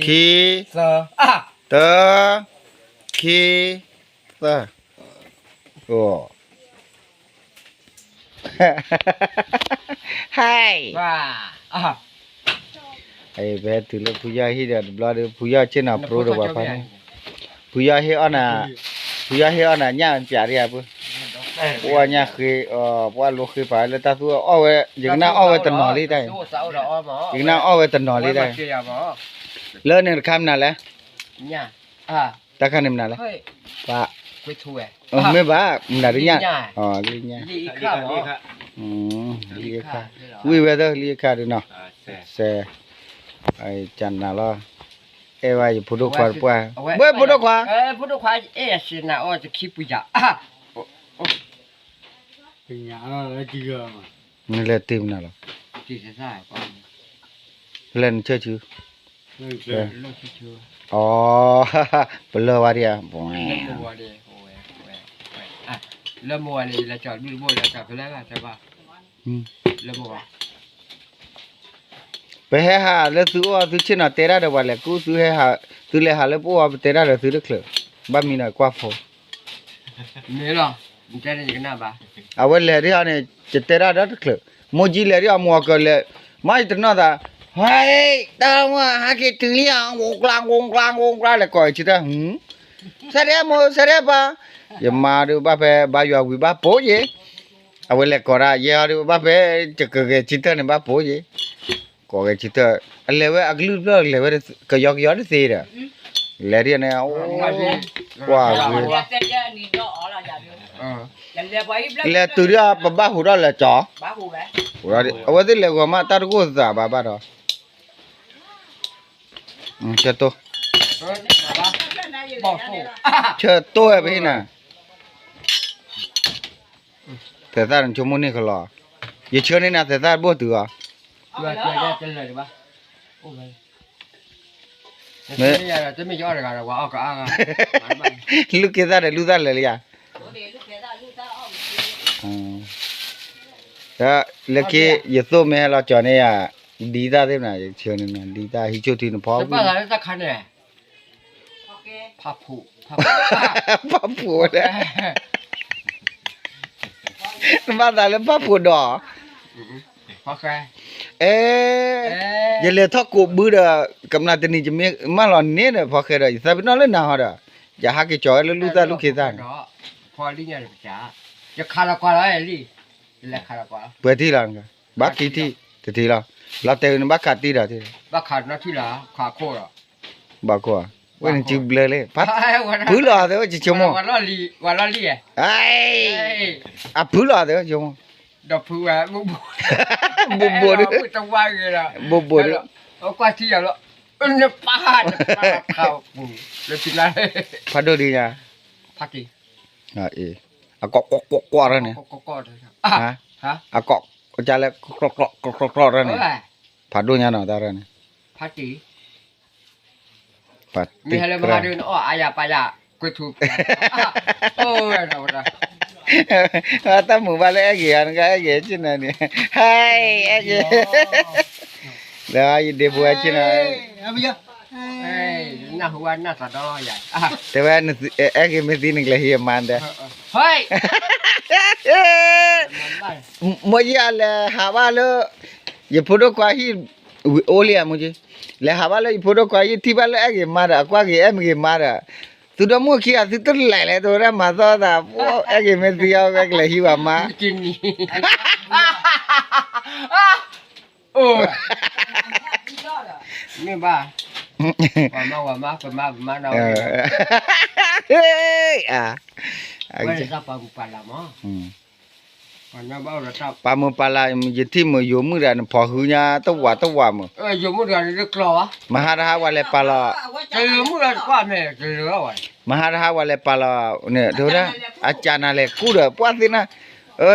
ခံ, သၢ, တၢ, ခံ, သၢ, အိၣ်, ဟဲ, ပဟဲတုၤလၢဖုယီၢ်ဟံၣ်ဒီးတဘျီဒီး ဖုယီၢ်ဆ့ၣ်နီၤပြိဒီးပှၤဖါန့ၣ်, ဖုယီၢ်ဟ့ၣ်အီၣ်နၤ, ဖုယီၢ်ဟ့ၣ်အီၣ်နၤညၣ်ပၠးဒံးဧါပှၤ, ပှၤညၣ်ဃ့, ပှၤလိဃ့ပာ်လၢတၢ်သူၣ်အီၣ်ဝဲ, ယကနၣ်အီၣ်ဝဲတနီၤလံတၢ်, ယကနၣ်အီၣ်ဝဲတနီၤလံတၢ်, လၢန့ၣ်တခါမနုၤလဲၣ်, တၢ်ခါန့ၣ်မနုၤလဲၣ်, ပှၤ, မ့ၢ်ဘၣ်, မနုၤဒ်ညၣ်, လံညၣ်, လံခါ, ဝံၣ်ဝဲသၢလံခါဒ်နီၤ, စဲ, ကနၤလီၤ, အဲၣ်ဝဲယဖိဒိၣ်ခွါတပှၢ်, ဝဲဖိဒိၣ်ခွါ, နလဲၤတ့ၢ်မနုၤလီၤ, လဲၤနဆၢဆူ, အ, ပလၢၢ်ဝဲဒံးဧါ, ပဟဲဟးလၢသုအိၣ်သုဆ့ၣ်နီၤတဲတၢ်ဒီးပှၤလဲၤကူၣ်, သုလဲၤဟးလၢပအိၣ်ပတဲတၢ်ဒီးသုတချုး, ဘၣ်မံဒီးကွၢ်ဖိ မ့ၢ်လီၤ, အဝဲလဲၤဒ်အီၤန့ၣ် ယတဲတၢ်ဒီးတချုး, မိၢ်ကၠံလဲၤဒ်အီၤ မိၢ်အီၤကလဲၤ, မ့ၢ်ယတနီၣ်သး, ဟဲ, တၢ်မ့ၢ်ဟဲက့ၤတုၤလံဧါ, ဂိၢ်ကျါ ဂိၢ်ကျါ ဂိၢ်ကျါ လဲၤကိးဆံတၢ်, စဲဒဲးမိၢ် စဲဒဲးပၢ်, ယမါဒုးဘၣ်ဖဲဘါယွၤဝံၤဘၣ်ပိာ်ယ့ၢ်, အဝဲလဲၤကိးတၢ် ယဲအီၤဒုးဘၣ်ဖဲ ယကဂဲၤဆံတၢ်န့ၣ်ဘၣ်ပိာ်ယ့ၢ် ကိးဂဲၤဆံတၢ်, အလဲၤဝဲအကလုၢ်တဖျၢၣ်လဲၤဝဲ ကယီကယီတသ့ဒီး, လဲၤဒ်န့ၣ်, ကွၢ်ဂ့ၤ, လဲၤတုၤဒ်ပဘၣ်ဟူးထီၣ်လဲၤကီး, အဝဲသ့ၣ်လဲၤဂီၤမးတၢ်တကိၢ်သးဘၣ်ဘၣ်ဒီး, ဆၢတိၢ်, ဆၢတိၢ်ဝဲပဟံၣ်နၤ သဲးသၣ်နဆိကမိၣ်န့ၢ်ကလီၤ, ယဆၢန့ၢ်နၤသဲးသၣ်ဘိၣ်တုၤအီၤ, မ့ၢ်, လူၢ်က့သၣ်ဒီးလူၢ်သၣ်လၢာ်လံယၤ, လၢခံ ယသိၣ်မ့ၢ်ဟဲလီၤကၠီၤန့ၢ်ယၤ, ဒ်သၣ်သ့ၣ်မနၤ ယဆၢန့ၢ်နၤ ဒ်သၣ်ဟံးဆူၣ်ထံနဖီ, ဖးဖူးဝဲဒၣ်, နဘၣ်သးလၢဖးဖူးဒီး, အဲ, ယလဲၤထီၣ်ကိးဘုဒီး, ကမျၢၢ်တနံၤယမ့ၢ်မၢလီၤန့ၣ်ဒီး ဖီဃဲဒီး ယသးပ့ၤနီၣ်လၢနၤဟီဒီး, ယဟးက့ၤကၠီၤဝဲလၢလူၢ်သၣ်လူၢ်ခ့သၣ်န့ၣ်, ပှဲၤထံၣ်လီၤ, ဘၣ်ခံထံၣ်, တထံၣ်လီၤ, လီၤတဲာ်နဘၣ်ခးတံၢ်ဒီး, ဘၣ်ခိၣ်ဧါ, ဝဲနစုဘျၢလံ, ဖုလီၤသ့ဝဲဆိကမိၣ်, အဖုလီၤသ့ဝဲဆိကမိၣ်, ဘိးဘိးဒု, ဘိးဘိးဒု, ဖးဒိၣ်ဒ်ညါ, အကိးကွၢ်ကွၢ်ကွၢ်ထီၣ်န့ၣ်, အကိး, ကလဲၣ်, ကျီကျီကျီကျီထီၣ်န့ၣ်, ဖးဒိၣ်ညါနီၤတၢ်ထီၣ်န့ၣ်, မ့ၢ်ဟဲလၢမဟါဒုးနအီၣ်အါယၤပာ်ယၤ, ကွ့ထူ, တၢ်မုာ်ဘၣ်လၢအဲၣ်ဂ့ၤဧါ နကအဲၣ်ဂ့ၤဆ့ၣ်နီၤန့ၣ်, ဟဲ, အဲၣ်ဂ့ၤ, ဒီးယဒ့ဖိဝဲဆ့ၣ်နီၤ, တဲဝဲ, အဲၣ်ဂ့ၤမ့ၢ်သံ နကလဲၤဟံးအမါဒီး, မိၢ်ယံၤအလဲၤဟးဘၣ်လၢ ယဖိဒိၣ်ခွါဟံၣ်, ဝံၤအိၣ်လံဧါမိၢ်ကၠံ, လဲၤဟးဘၣ်လၢယဖိဒိၣ်ခွါဟံၣ် ထံၣ်ဘၣ်လၢအဲၣ်ဂ့ၤမါဒီး အကွၢ်ဂ့ၤအဲၣ်မ့ၢ်ဂ့ၤမါဒီး, သုဒီမုၣ်ခံဂၤသုတလဲၤလဲၣ် တဲဝဲဒၣ်မၤသီသး, အဲၣ်ဂ့ၤမ့ၢ်သံအီၤ ဝဲကလဲၤဟံးဘၣ်မါ, မ့ၢ်ဘၣ်, ပမါ, ပမါ, ပမါနီၤ, ပှၤမုၢ်ပှၢ်လၢ်, ယထံၣ်မုာ်ယိၤမုၣ်တဂၤန့ၣ် ဖီၣ်ဟုညါ တဝးတဝးမုာ်, မဟါတဟါပှၤလဲၤပာ်လီၤ, မဟါတဟါပှၤလဲၤပာ်လီၤန့ၣ် တဲဝဲဒၣ်, အကးနၤလဲၤကူၣ်ဒီး ပှၢ်သ့ၣ်နၤ,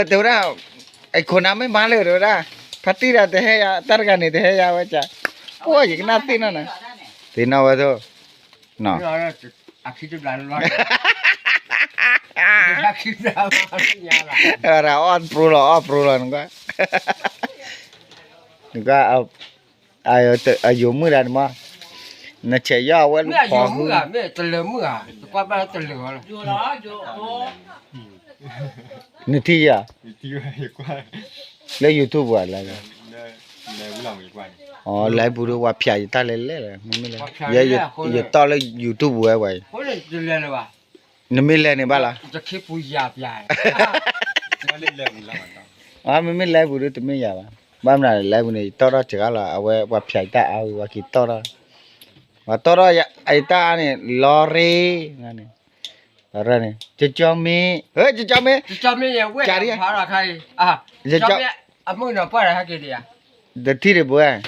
တဲဝဲဒၣ်, အခိၣ်နၢ်မ့ၢ်မါလၢာ် တဲဝဲဒၣ်, ဖါတံၢ်ဒီးတဟဲယၤ တၢ်တဂၤန့ၣ် တဟဲယၤဝဲကး, ပှၢ်ယကနၣ်သ့ၣ်နီၤနၤ, သ့ၣ်နီၣ်ဝဲသိ, အီၣ်ပြိလီၤ အီၣ်ပြိလီၤနကွၢ်, နကွၢ်, အယိၤမုၣ်တဂၤန့ၣ်မး, နဆဲးယီၤအဝဲလၢဖီၣ်ဟု, မ့ၢ်တလၢမုၢ်ဧါ, တကွၢ်ဘၣ်တလၢလီၤ, နထံၣ်ယၤ, လၢ YouTube ပူၤလၢ, လဲၤပူၤဒီးဝဲဖျါယတၢ်လဲၤလဲၣ်လီၤ, မ့မ့ၢ်လဲၤ, ယတီၢ်လၢ YouTube ပူၤဝဲပှၤအံၤ, နမ့ၢ်လဲၤန့ၣ်ဘၣ်လီၤ, မ့မ့ၢ်လဲၤပူၤဒီးတမ့ၢ်ယၤဘၣ်, ဘၣ်မနုၤလဲၤပူၤန့ၣ် ယတီၢ်ထီၣ်စှၤလီၤ, အဝဲပှၤဖျါယတၢ်အါဝံၤ ပှၤက့ၤတီၢ်ထီၣ်, ပှၤတီၢ်ထီၣ်ယတၢ်အါန့ၣ် လီၤရ့ၣ်န့ၣ်, ကၠီမ့ၢ်, ကၠီမ့ၢ်, ကၠီမ့ၢ်, တထံၣ်ဒံးဘၣ်,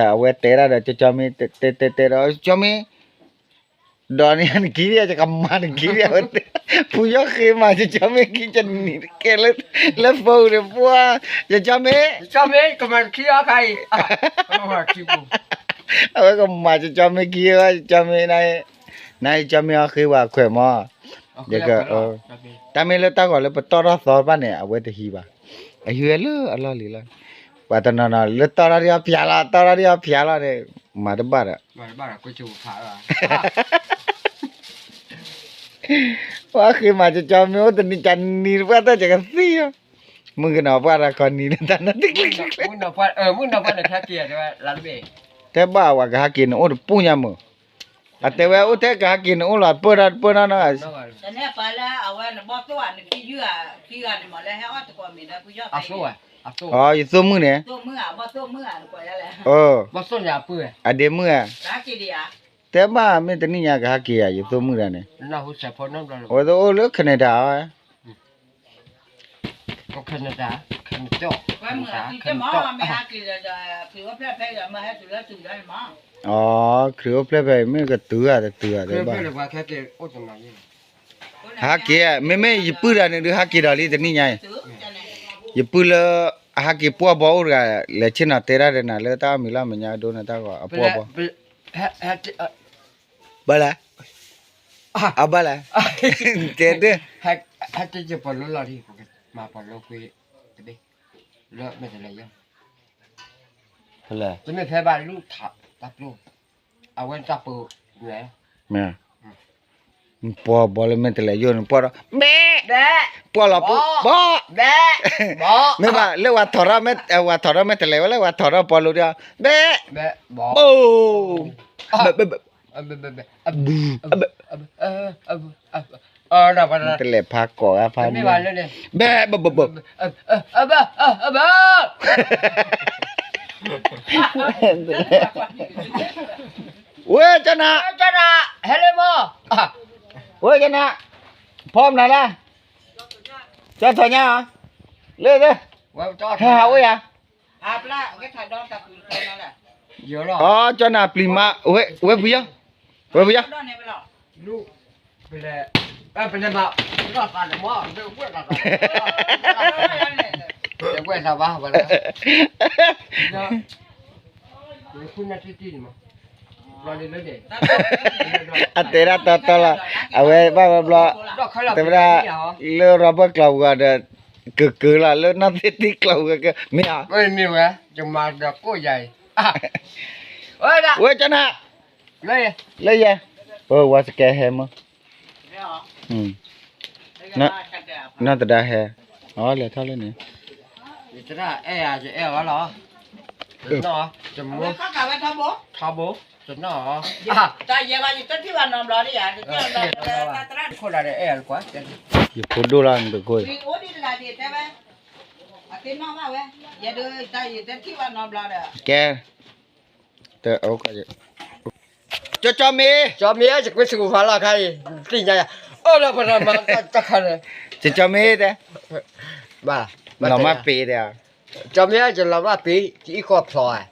အဝဲတဲဒၣ်ဒီး ကၠီမ့ၢ်, တဲတဲတဲဒီး ကၠီမ့ၢ်, ဒီးန့ၣ်နက့ၤဒံး ယကမၤနက့ၤဒံး, အဝဲတဲ, ဖုယီၢ်ဃ့မး ကၠီမ့ၢ်ခံ ကနံၤတကဲလၢ, လၢဖိအူန့ၣ် ပှၤ, ကၠီမ့ၢ်, အဝဲကမၤ ကၠီမ့ၢ်ခံဝဲ, ကၠီမ့ၢ်, နကၠီမ့ၢ်အီၣ်ဃ့ဝဲခွဲးမး, ယက, တၢ်မ့ၢ်လၢတၢ်ဂီၤလၢပတီၢ်ထီၣ်သီတဖၣ်န့ၣ် အဝဲတဟံးဘၣ်, အဟံးဝဲလၢအလီၢ်လံၤလီၤ, ပှၤတနီၤနီၤ လၢတီၢ်ထီၣ်ဒံးအီၣ်ဖျါလီၤ တီၢ်ထီၣ်ဒံးအီၣ်ဖျါလီၤန့ၣ်, မၤတဘၣ်ဒီး ပှၤဃ့မး ကၠီမ့ၢ်အိၣ်တနံၤကနံၤတပှၢ်တၢၢ် ယကသံလီၤ, မုၣ်ကနီၤပှၢ်တၢ်ခီနံၤလၢတၢ်နီတကျဲ, တဲဘၣ်ဝဲကဟးက့ၤနအိၣ်တပူၤညါမုၢ်, အတဲဝဲအိၣ်ထဲကဟးက့ၤနအိၣ်လီၤ ပၢၢ်ထီၣ်တပၢၢ်နီၢ်နီၢ်, ယသိၣ်မုၣ်န့ၣ်, အဒ့မုၣ်ဧါ, တဲဘၣ်မ့ၢ်တနံၣ်ညါကဟးက့ၤဧါ ယသိၣ်မုၣ်တဂၤန့ၣ်, အဝဲတအိၣ်လၢ Canada ဧါ, ခရံာ်အိၣ်ဖျဲၣ်ဖဲမ့ၢ်ကတုၤဧါတတုၤဧါတဲဘၣ်, ဟးက့ၤ, မ့မ့ၢ်ယပုၢ်တဂၤန့ၣ်ဒုး ဟးက့ၤဒီးလံတနံၣ်ညါအံၤ, ယပုၢ်လၢ အဟးက့ၤပှီၢ်ဘီအိၣ်တဂၤ, လဲၤဆ့ၣ်နီၤတဲတၢ်ဒီးနၤလၢတၢ်အမံၤလီၤမဲာ်ညါဒိနတၢ်ဂီၤအပှီၢ်ဘီ, ဘၣ်လဲၣ်, အဘၣ်လဲၣ်, တဲဒၣ်, ဟဲတ့ၢ်ပှၤလိလီၤဒံး, မၤပှၤလိကွ့တဘ့ၣ်, လၢမဲာ်တလဲၤယီၢ်, တမ့ၢ်ဖဲဘၣ်လူၢ်တၢ်ပျိ, အဝဲတၢ်ပၢ, မ့ၢ်, ပှီၢ်ဘီလၢမဲာ်တလဲၤယီၢ်န့ၣ် ပှီၢ်ဒီး, ဘဲ, ပှီၢ်လီၤပှီၢ်, ဘီ, ဘဲ, မ့ၢ်ဘၣ်လၢဝၤထီၣ်ထီၣ်မဲာ်, ဝၤထီၣ်ထီၣ်မဲာ်တလဲၤဝဲလၢဝၤထီၣ်ထီၣ်ပှီၢ်လိၤဒီး, ဘဲ, ဘီ, ဘဲ, ဘဲ, ဘဲ, ဘဲ, ဘဲ, တလဲၤဖးကိးဂၤဖးန့ၣ်, ဘဲ, ဘဲ, ဘဲ, ဘဲ, ဝဲကနၤ, ဟဲလၢမး, ဝဲကနၤ, ဖီမနုၤလဲၣ်, ကထီၣ်ညါ, လၢ, ဟဲဟးအိၣ်ယၤ, အီ ကနၤပျံၤမး, ဝဲဖုယီၢ်, ဝဲဖုယီၢ် အတဲဒၣ်တီတီလီၤ, အဝဲဘၣ်ဘျီဘျီ, တဲဝဲဒၣ်, လၢ Robert ကျိာ်ပူၤဒီး, ကကၢလီၤလၢနီၢ်သ့ၣ်တံၢ်ကျိာ်ပူၤကကၢ, မ့ၢ်ဧါ, မ့ၢ်ဝဲ, ဝဲကနၤ, လၢယဲ, ဝဲစကဲဟဲမး, နီၢ်သဒါဟဲ, အလဲၤထီၣ်လၢန့ၣ်, ယအဲၣ်ယအဲၣ်အီၤလီၤ, ထီဘိ, တနီၣ်, တၢ်ယဲလီၤ ယတထံၣ်ဘၣ်နီတဘျီဒံးဧါ, ယဖိဒိၣ်လီၤနတခိၣ်, ကဲ, ကၠီကၠီမ့ၢ်, ကၠီမ့ၢ် ယကွ့စကူဖးလီၤခါအံၤ, သ့ၣ်ညါယၤ, အိၣ်လၢပရမၤတၢ်ခါန့ၣ်, ကၠီမ့ၢ်တဲ, လီၤမၢ်ပ့ၤတဲ, ကၠီမ့ၢ်ယလီၤမၢ်ပ့ၤ, ကအံၣ်ကီၢ်ဖျိးဧါ,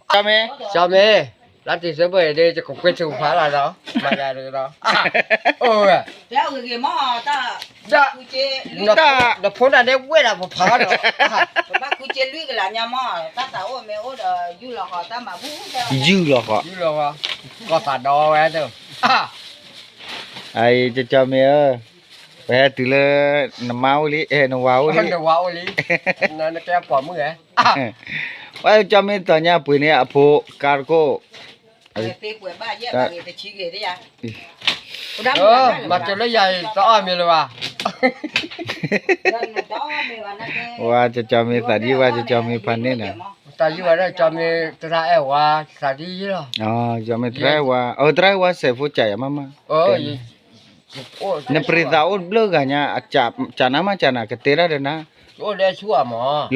ကၠီမ့ၢ်, ကၠီမ့ၢ်, လၢတံၤသၢဘၢၣ်အံၤဒ် ယကကွ့စကူဖးလီၤဒီး, မၤယၤဒီး, တဲအဂ့ၤဂ့ၤမး, တၢ်, နဖိတၢ်ဒဲးဝဲဒၣ်ပဖးဒီး, ပဘၣ်ဃုစ့လွံၢ်ကလးညါမး, တၢ်သးအိၣ်မ့ၢ်အိၣ်ဒီး ယုၢ်လီၤဃီၤတၢ်မၤဘူၣ်, ယုၢ်လီၤဃီၤ, ကီၢ်သးဒီဝဲဒၣ်, အကၠီမ့ၢ်ဧၢ, ပဟဲတုၤလၢ နမါအိၣ်လံ, နဝၤအိၣ်လံ, နဝၤအိၣ်လံ, နကဲပိာ်မုၣ်ဧါ, ဝဲကၠီမ့ၢ်သီညါပှ့ၤန့ၣ်အဖိ ကါတကိး မၤစၢၤလၢယၤအံၤ တအီၣ်မ့ၤလၢၤဘၣ်. ဝဲကၠီမ့ၢ်သးဒ်ဝဲကၠီမ့ၢ်ဖးန့ၣ်နီၤ, သးဒ်ဝဲဒၣ်ကၠီမ့ၢ်သရၣ်အဲၣ်ဝါ သးဒ်ယလီၤ, ကၠီမ့ၢ်သရၣ်အဲၣ်ဝါ အသရၣ်အဲၣ်ဝါစဲးဖိကးယၤမးမး နပြံၤသးအိၣ်တဘျုးဂၤညါ ကးနၤမးကးနၤ ကတဲဒၣ်ဒီးနၤ,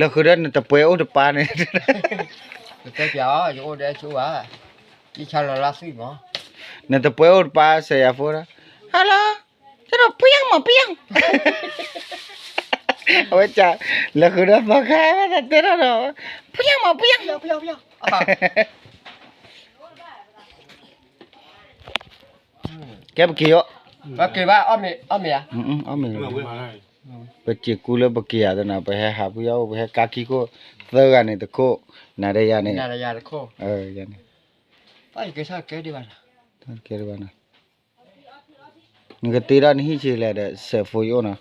လၢဃုာ်ဒီးနတပှဲၤအိၣ်တပၤန့ၣ်, နတပှဲၤအိၣ်တပၤစဲးယၤဖိဒီး, hello, ဖုယီမး ဖုယီ, အဝဲကး, လၢဃုာ်ဒီးသီခါဝဲဒၣ်တဲဒၣ်ဒီး, ဖုယီမး ဖုယီ, ကဲပက့ၤအီၤ, ပက့ၤဘၣ်, အီၣ်မ့ၤ, ပစံးကူလၢပက့ၤဧါသနၤ ပဟဲဟးဖုယီအိၣ် ပဟဲကါခံခိၣ်, သၢဂၤန့ၣ်တခိၣ်, နၤဒီးယၤန့ၣ်, ယၤန့ၣ်, ကဲဒံးဘၣ်နီၤ, နကတ့ထီၣ်နဟံၣ်ဆံးလဲၣ်ဒီး စဲးဖိယအိၣ်နီၤ,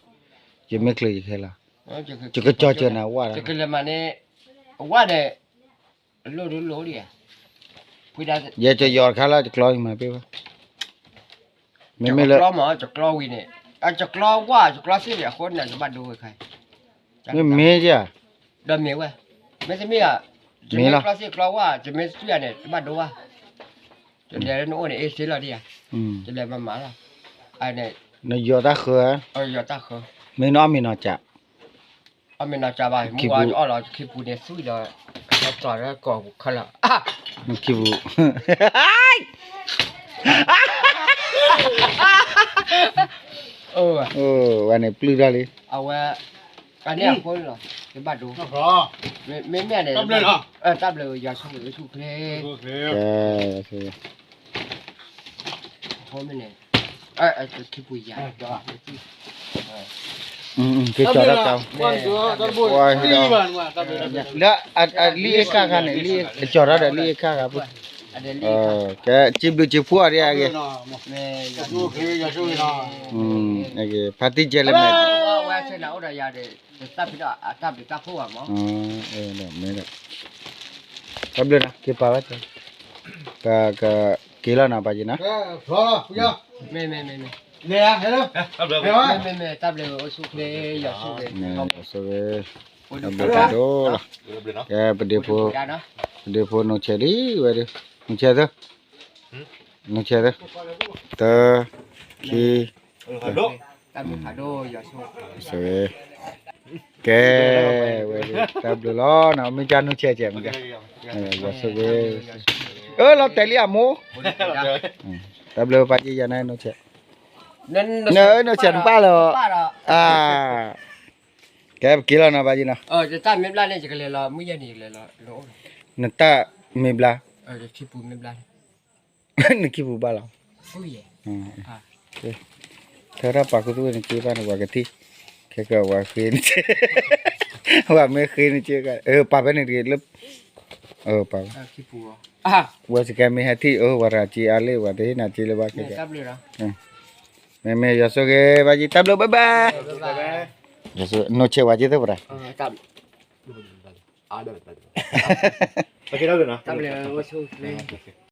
ယမ့ၢ်ချုးယခဲလၢာ်, ယကကၠီစၢၤနၤဝဲလီၤ, ယကလဲၤမၤန့ၣ်, အဝဲန့ၣ်, အလိၣ်ဒိလိၣ်ဒံးဧါ, ယကယီၤတခါလၢယကျီ ယမၤပ့ၢ်ဘၣ်, မ့မ့ၢ်လၢ, ယကျီမး ယကျီဝံၤန့ၣ်, ယကျီဝါ ယကျီစ့ၢ်န့ၣ် အဃိန့ၣ် ယဘၣ်ဒိဝဲခါ, မ့မ့ၢ်ဧါ, ဒီးမ့ၢ်ဝဲ, မ့တမ့ၢ်ဧါ, ယမ့ၢ်ကျီစ့ၢ်ကျီဝါ ယမ့ၢ်စ့ၢ်န့ၣ် ယဘၣ်ဒိဝဲ, ယလဲၤလၢနအိၣ်န့ၣ် အ့ၣ်စ့လီၤဒံးဧါ, ယလဲၤမၤမၤလီၤ, နယီၤတၢ်ဃၢၤ, မ့ၢ်နီၢ်မ့ၢ်နီၢ်ကး အမ့ၢ်နီၢ်ကးဘၣ် မုၢ်ဝါအီၣ်လီၤ ခံပူၤန့ၣ်သွံၣ်ဒီး, ဟဲတီၤလၢကီၢ်ပူၤခဲလၢာ်, ခံပူၤ, ဝဲန့ၣ်ပျုၢ်တၢ်လံ, အဝဲ, အန့ၣ်အဃိလီၤ, ယဘၣ်ဒိ, မ့မ့ၢ်န့ၣ်, တၢ်ဘျုးယွၤဆိၣ်ဂ့ၤဆိၣ်ကျဲ, အဃိမ့ၢ်န့ၣ်, ခံပူၤယၤ, ကကၠီၤတၢ်ကါ, လၢအလံာ်အ့ၣ်ခါခါန့ၣ်, ကကၠီၤထီၣ်ဒီးလံာ်အ့ၣ်ခါခါဖိ, ကဲစံးဘျုးစံးဖှိၣ်အီၤဒ်အဂ့ၢ်, ဖါတံၢ်ကဲလၢမဲာ်, တၢ်ဘျုးနီၤ က့ၤပာ်ဝဲ, ပကက့ၤလီၤနီၤ ပာ်က့ၤနီၤ, တၢ်ဘျုးတၢ်ဒိၣ်လီၤ, ကဲပဒ့ဖိ, ပဒ့ဖိနိၣ်ဆဲးလံဝဲဒၣ်, နိၣ်ဆဲးသၢ, နိၣ်ဆဲးသၢ, တၢ, ခံ, ကဲ, ဝဲ, တၢ်ဘျုးလီၤနီၤ မ့ၢ်ကၢ်နိၣ်ဆဲးကဲမ့ၢ်ကၢ်, အၢ လီၤတဲာ်လံအမိၢ်, တၢ်ဘျုးပာ်က့ၤယၤန့ၣ်နိၣ်ဆဲး, နနိၣ်ဆဲးတပၢ်လီၤ, ကဲပက့ၤလီၤနီၤ ပာ်က့ၤနီၤ, နတၢ်မ့ၢ်ဘျါ, နခံပူၤဘၣ်လီၤ, နခံပူၤဘၣ်လီၤ, ထဲတၢ်ပာ်ခူသူၣ်ဝဲနက့ၤဘၣ်န့ၣ် ပှၤကထံၣ်, ခဲကဝၤဃ့နက့ၤ, ဝၤမ့ၢ်ဃ့နက့ၤ, ပာ်ဖဲန့ၣ်တဂ့ၤလၢ, ပာ်, ဝဲစကဲမ့ၢ်ဟဲထံၣ် အဝၤတဂၤက့ၤအါလၢ ပှၤတဟ့ၣ်နၤက့ၤလၢၤဘၣ်ခဲကဲ, မ့မ့ၢ်ယွၤဆိၣ်ဂ့ၤ ဘၣ်ယံၤ တၢ်ဘျုး bye bye, နိၣ်ဆဲးဝဲက့ၤသ့ၣ်ပတၢ်, တၢ်ဘျုး